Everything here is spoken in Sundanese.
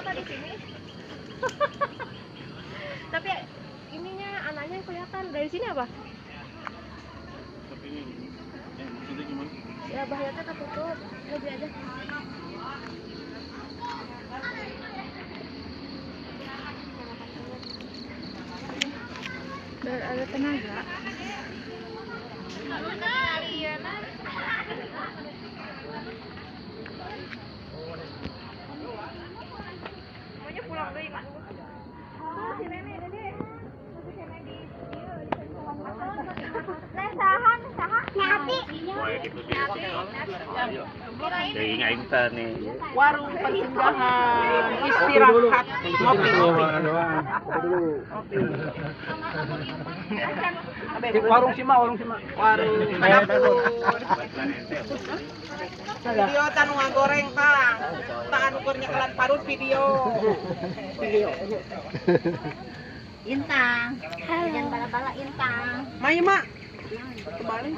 Foto di sini. Tapi ininya anaknya kelihatan dari sini apa? Tapi ini, maksudnya gimana? Ya bahayanya tertutup. Lebih aja. Biar ada tenaga. Maunya pulang deh, Mak. Si nenek deh. Masih kena di nih. Warung persinggahan istirahat ngopi. Warung Sima, warung Sima. Warung dapur. Video tanu goreng tah. Tah anu keur nyekelan parut video. Intang. Jangan bala-bala Intang. Mayu, Mak. Kebalik.